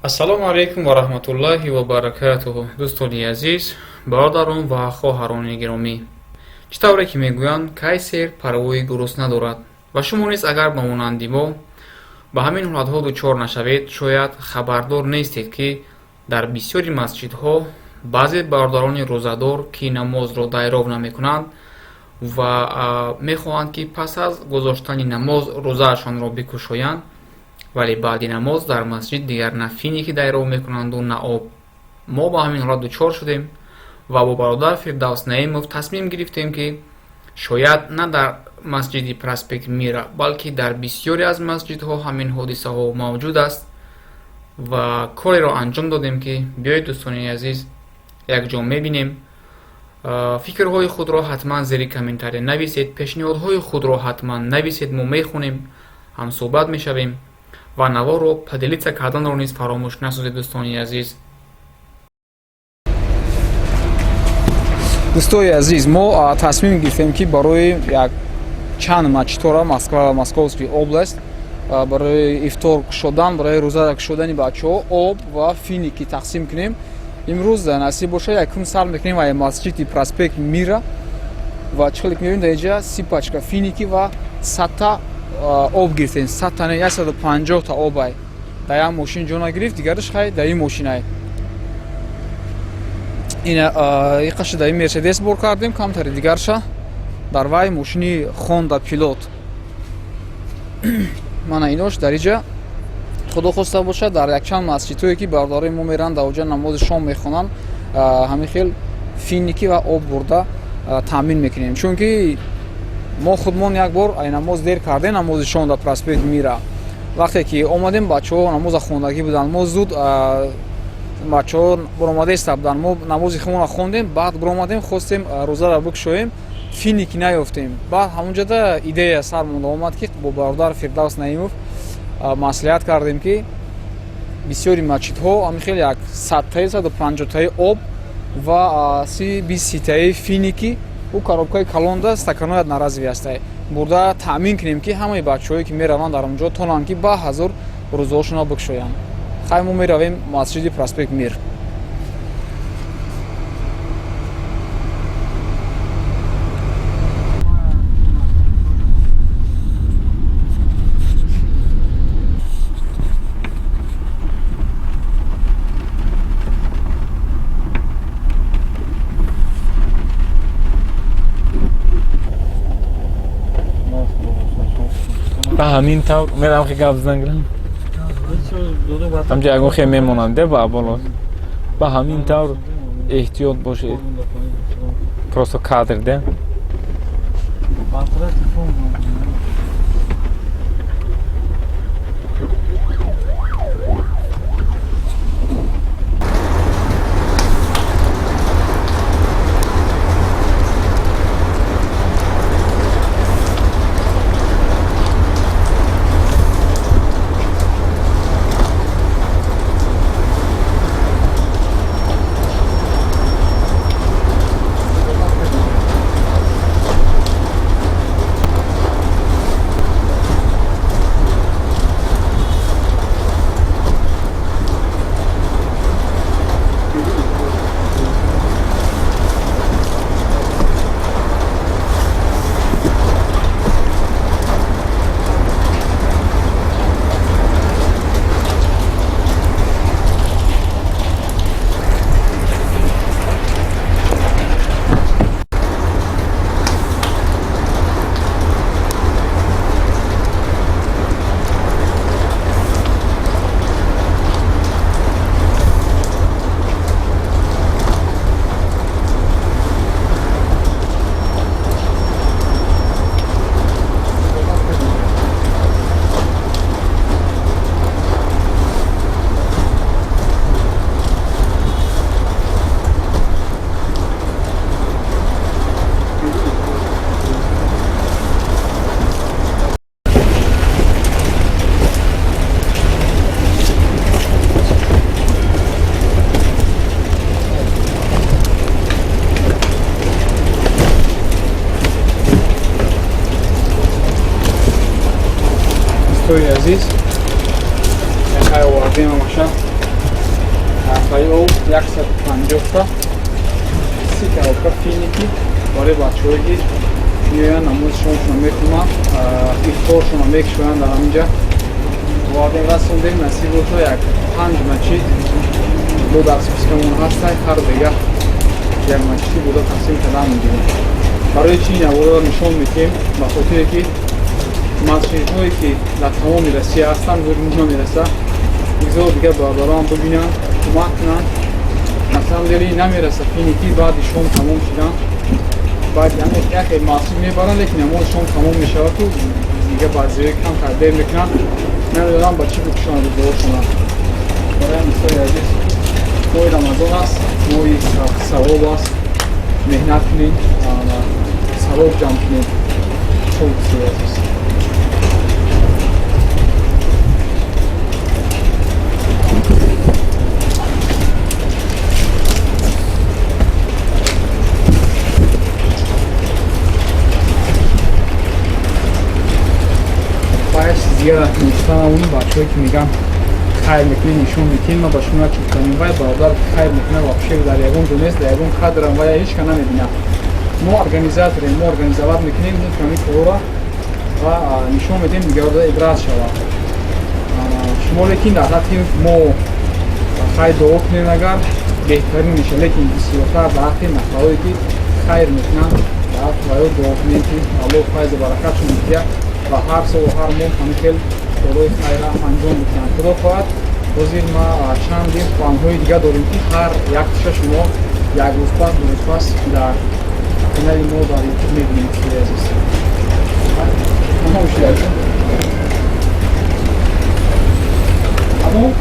Ассалому алайкум ва раҳматуллоҳи ва баракатуҳу. Дӯстони азиз, бародарон ва хоҳарони гиромӣ. Чӣ тавре ки мегӯянд, кайсер парвои гурусна дорад ва шумо низ агар ба монанди мо ба ҳамин ҳолатҳо дучор нашавед, шояд хабардор нестед, ки дар бисёри масҷидҳо баъзе бародарони рӯзадор, ки намозро дайров намекунанд ва мехоҳанд, ки пас аз гузоштани намоз рӯзаашонро бикушоянд, вале баъди намоз дар масҷид дигар на финики дайров мекунанду на об. Мо ба ҳамин ҳолат дучор шудем ва бо бародар Фирдавс Наимов тасмим гирифтем, ки шояд на дар масҷиди проспект Мира, балки дар бисёре аз масҷидҳо ҳамин ҳодисаҳо мавҷуд аст ва кореро анҷом додем, ки биёед, дӯстони азиз, якҷо мебинем. Фикрҳои худро ҳатман зери комментария нависед, пешниҳодҳои худро ҳатман нависед, мо мехонем, ҳамсӯҳбат мешавем ва наворро поделиться карданро низ фаромӯш насозед, дӯстони азиз. Дӯстои азиз, мо тасмим гирифтем, ки барои як чанд масҷидҳоро Москва ва Московский область барои ифтор кушодан, барои рӯза кушодани бачаҳо об ва финики тақсим кунем. Имрӯз насиб бошад, якум сар мекунем ва масҷиди проспект Мира ва чӣ хеле ки мебинем, дар инҷа 30 пачка финики ва 100-та об гирифтем. 100-та не, 150-та об ай дар як мошин ҷо нагирифт, дигараш хай дар ин мошинай. Ина иқаша дар ин Мерседес бор кардем, камтари дигарша дар вай мошини Хонда Пилот. Мана инош дар иҷа, худо хоста бошад, дар якчанд масҷидҳое ки бародарои мо меранд, дар оҷа намози шом мехонанд, ҳамин хел финики ва об бурда таъмин мекунем, чунки мо худмон як бор ай намоз дер кардем, намози шом дар проспект Мира. Вақте ки омадем, бачаҳо намоза хондагӣ буданд, мо зуд бачаҳо баромадаиста буданд, мо намози худмонро хондем, баъд баромадем, хостем рӯзаро бикушоем, финики наёфтем. Баъд ҳамонҷода идея сар монда омад, ки бо бародар Фирдавс Наимов маслиҳат кардем, ки бисёри масҷидҳо ҳамин хел як 100-таи, 150-таи об ва си бист ситаи финики, ӯ коробкаи калонда стаканоят наразвӣ ҳастай, бурда таъмин кунем, ки ҳамаи бачаҳое ки мераванд дар онҷо тонанд, ки ба ҳазор рӯзаҳошонро бикушоянд. Хай, мо меравем масҷиди проспект Мир. Ба ҳамин тавр мерам, ки гап зан гирам, ҳамҷа ягон хе мемонанд де ба боло. Ба ҳамин тавр эҳтиёт бошед, просто кадр де. Дӯстои азиз, якай овардем ҳамаша. Об 150-та 30 коробка финики барои бачаҳое ки меоянд, намози шомшона мехонанд, ифторшона мекушоянд. Дар ҳаминҷа овардем, расондем. Насиб бошад, як 5 мачид бо дар спискамон ҳастай, ҳар дега як мачиди буда тақсим кардан мегирем. Барои чи ин аворро нишон медиҳем? Ба хотире ки масҷидҳое ки дар тамоми Россия ҳастанд, зуд намераса, бигзор дигар бародарон бибинанд, кӯмак кунанд. На самом деле намераса финики баъди шом тамом шидан, баъд яке масҷид мебаранд, лекин намози шом тамом мешавад, ту дига баъзиҳои камтар дер мекунанд, намедонам ба чӣ бикушонанд рӯзаҳошона. Барои мисоли азиз, моҳи Рамазон аст, моҳи савоб аст, меҳнат кунед, савоб ҷамъ кунед. Хуб, дӯстои азиз. Дигар нуқтаамон, бачаҳое ки мегӯянд хайр мекунед, нишон медиҳем, ман ба шумо як чиз вай бародар хайр мекунад, вообще дар ягон ҷо нест, дар ягон кадрам вай ҳеч ка намебинад. Мо организаторем, мо организовать мекунем ҳамин корро ва нишон медиҳем, дигарро ибрат шавад. Шумо лекин дар ҳаққи мо хайр дуо кунед, агар беҳтарин мешавад, лекин бисёртар дар ҳаққи нафарое ки хайр мекунанд, дар ҳаққи ваё дуо кунед, ки Аллоҳ файзу баракатшон медиҳад ва ҳар сол ва ҳар моҳ ҳамин хел корҳои хайра анҷом медиҳанд. Худо хоҳад, ҳозир ма чандин планҳои дигар дорем, ки ҳар якташа шумо як рӯз пас, 2 рӯз пас дар канали мо дар Ютуб мебинед, дӯстои азиз. Тамом шуд. Тамом.